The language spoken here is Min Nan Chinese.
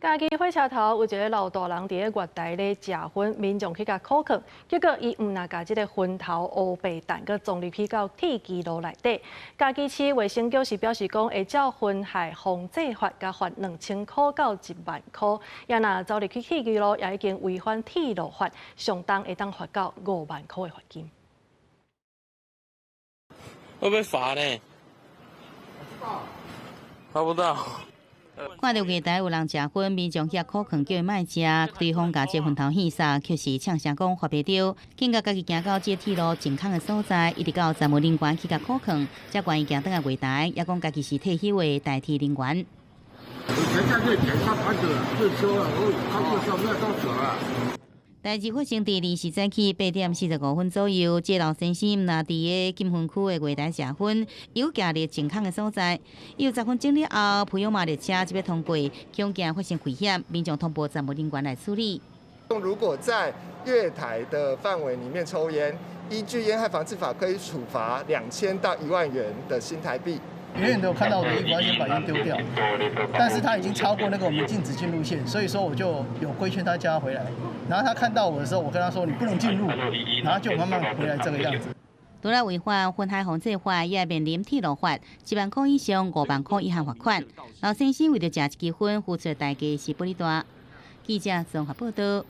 家己火車頭有一个老大人佇咧月台咧食薰，民眾去共苦勸，結果伊毋但共這个薰頭烏白彈，閣裝入去到鐵支爐內底。嘉義市衛生局是表示講，會照薰害防制法，共罰2000箍到1萬箍。也若走入去鐵支爐，也已經違反鐵路法，上重會當罰到5萬箍的罰金。會被罰呢？罰不到。看著月台有人食薰，民眾遐苦勸叫伊莫食，對方共這薰頭戲殺，卻是嗆聲講罰袂著。警覺家己行到這鐵路淨空的所在，一直到站務人員去共苦勸，才願意行轉來月台，也講家己是退休的代替人員。以前在月台上班的退休了，我他退休沒有多久了。代誌發生佇2時早起8點45分左右，這老先生毋但佇個禁薰區的月台食薰，又行入淨空的所在。伊有10分鐘了後，普悠瑪列車就欲通過，恐驚發生危險，民眾通報站務人員來處理。如果在月台的範圍裡面抽菸，依據菸害防治法，可以處罰2000到1萬元的新台幣。遠遠的我看到我的衣服，他先把菸丟掉，但是他已經超過那個我們禁止進入線，所以說我就有規勸他叫他回來。然後他看到我的時候，我跟他說你不能進入，然後就慢慢回來這個樣子。除了違反薰害防制法，也面臨鐵路法，1萬箍以上5萬箍以下罰款。老先生為著食一支薰，付出的代價是不哩大。記者綜合報道。